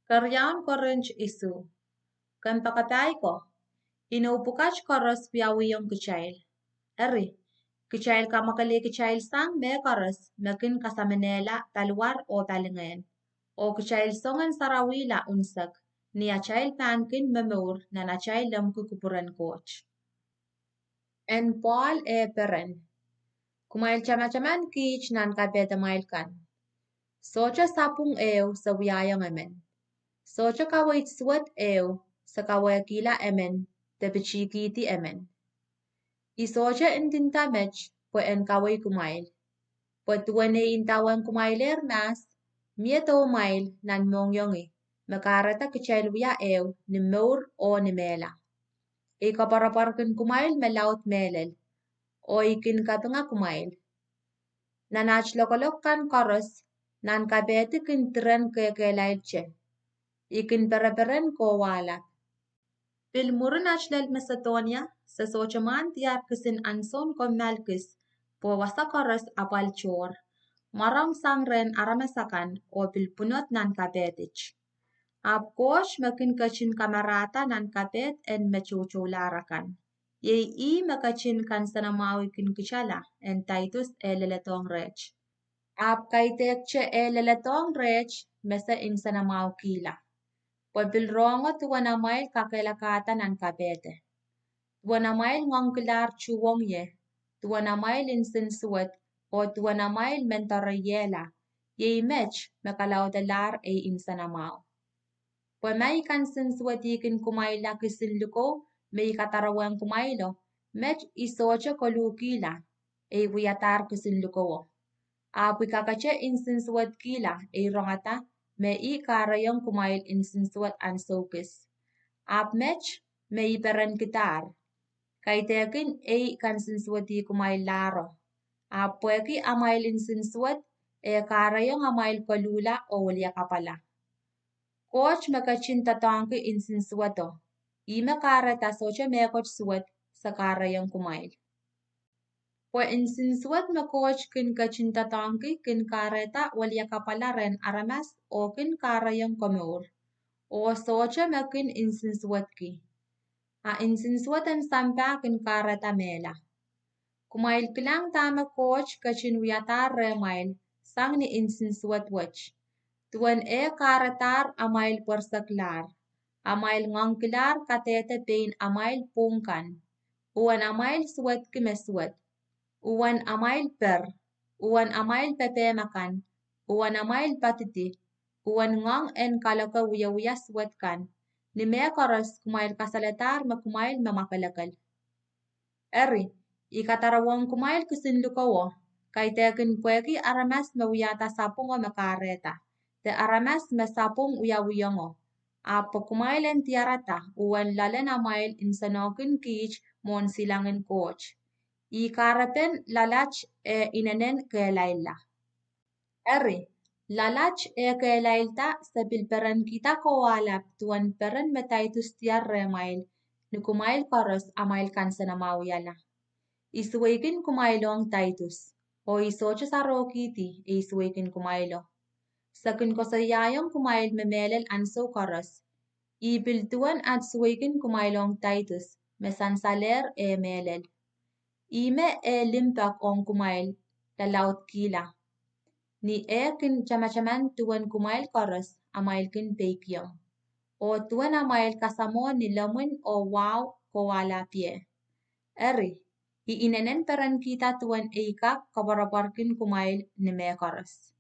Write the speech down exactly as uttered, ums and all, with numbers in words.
Keriaun Korint isu. Kompoakepahi ko, inou pwukat koaros wiawihong kitail. Eri, kitail kamwakelehkitail sang mehkoaros me kin kasaminehla paliwar oh palingehn, oh kitail song en sarawihla unsek, ni atail pahn kin momour nan atail lemwiki kupwuren Koht. En Pohl eh Peren. Kumwail tamataman kiht nan kapehdamwail kan. Sohte sapwung ehu se wiahiong emen. Sohte kaweid suwed ehu se kawehkihla emen de pitihkihdi emen. I sohte ndinda met pwe en kawei kumwail. Pwe duwen ei ndawehng kumwailehr mahs, mie doumwail nan mohngiongi me kahrehda kitail wia ehu ni mour oh ni mehla. Ei koapworopworkin kumwail me laud mehlel, oh I kin kapinga kumwail. Nan at lokolok kan koaros, nan kapehdi kin diren kekehlailte, I kin pereperen kowahlap. Pil mwurin at lel Masedonia, se sohte mwahn diar kisin ansoun kommoal kis, pwe wasa koaros apwal tohr, mwarong sang rehn aramas akan, oh pil pwunod nan kapehdit. Ahpw Koht me kin ketin kamarahda nan kapehd en me toutoulahr akan. Iei ih me ketin kansenamwahwihkin kitala en Taitus eh leledohng reht. Ahpw kaidehkte eh leledohng reht me se nsenamwahukihla. Pwe pil rohngo duwen amwail kakehlakahda nan kapehde. Duwen amwail ngoangkilahr tuhwong ie, duwen amwail nsensuwed, oh duwen amwail men doareiehla, iei met me kalaudelahr ei nsenamwahu. Pwe ma I kansensuwedihkin kumwailla kisin likou me I kadarowehng kumwailo, met I sohte koluhkihla, ei wiadahr kisin likowo. Ahpw I kakete nsensuwedkihla, ei rongada me I kahrehiong kumwail nsensuwed ansou kis. Ahpw met me I perenkidahr, kaidehkin ei kansensuwedih kumwaillahro. Ahpw pwehki amwail nsensuwed, e kahrehiong amwail koluhla oh wiliakapwala. Koht me ketin doadoahngki nsensuwedo, ih me kahrehda sohte mehkot suwed se kahrehiong kumwail. Pwe nsensuwed me Koht kin ketin doadoahngki kin kahrehda wiliakapwala rehn aramas oh kin kahrehiong komour, oh sohte me kin nsensuwedki. A nsensuwed en sampah kin kahrehda mehla. Kumwail kilang dahme Koht ketin wiadahr rehmwail sang ni nsensuwed wet. Duwen eh kahrehdahr amwail pwerseklahr, amwail ngoangkilahr kadehde pein amwail pwuhng kan, uwen amwail suwedki me suwed, uwen amwail per, uwen amwail pepehm akan, uwen amwail poadidi, uwen ngoang en kaloke wiewia suwed kan, ni mehkoaros kumwail kasalehdahr me kumwail me mwakelekel. Eri, I kadarowohng kumwail kisin likowo, kaidehkin pwehki aramas me wiahda sapwungo me kahrehda, de aramas me sapwung wiawihongo, ahpw pwe kumwail en diarada uwen loalen amwail nsenohkin kiht mwohn silangin Koht. Ih kahrepen loalat eh inenen kehlailla. Eri, loalat eh kehlailda se pil perenkihda kowahlap duwen peren me Taitus diar rehmwail, ni kumwail koaros amwail kansenamwahuwihala. I suweikin kumwail ong Taitus, oh I sohte sarohkihdi ei suweikin kumwailo. Se kin koasoiaiong kumwail me mehlel ansou koaros. Ih pil duwen at suweikin kumwail ong Taitus me sansalehr eh mehlel. Ih me eh limpoak ong kumwail lalaudkihla. Ni eh kin tamataman duwen kumwail koaros amwail kin peikiong, oh duwen amwail kasamwo ni lemwin oh wahu kowahlapie. Eri, I inenen perenkihda duwen ei kak koapworopworkin kumwail ni mehkoaros.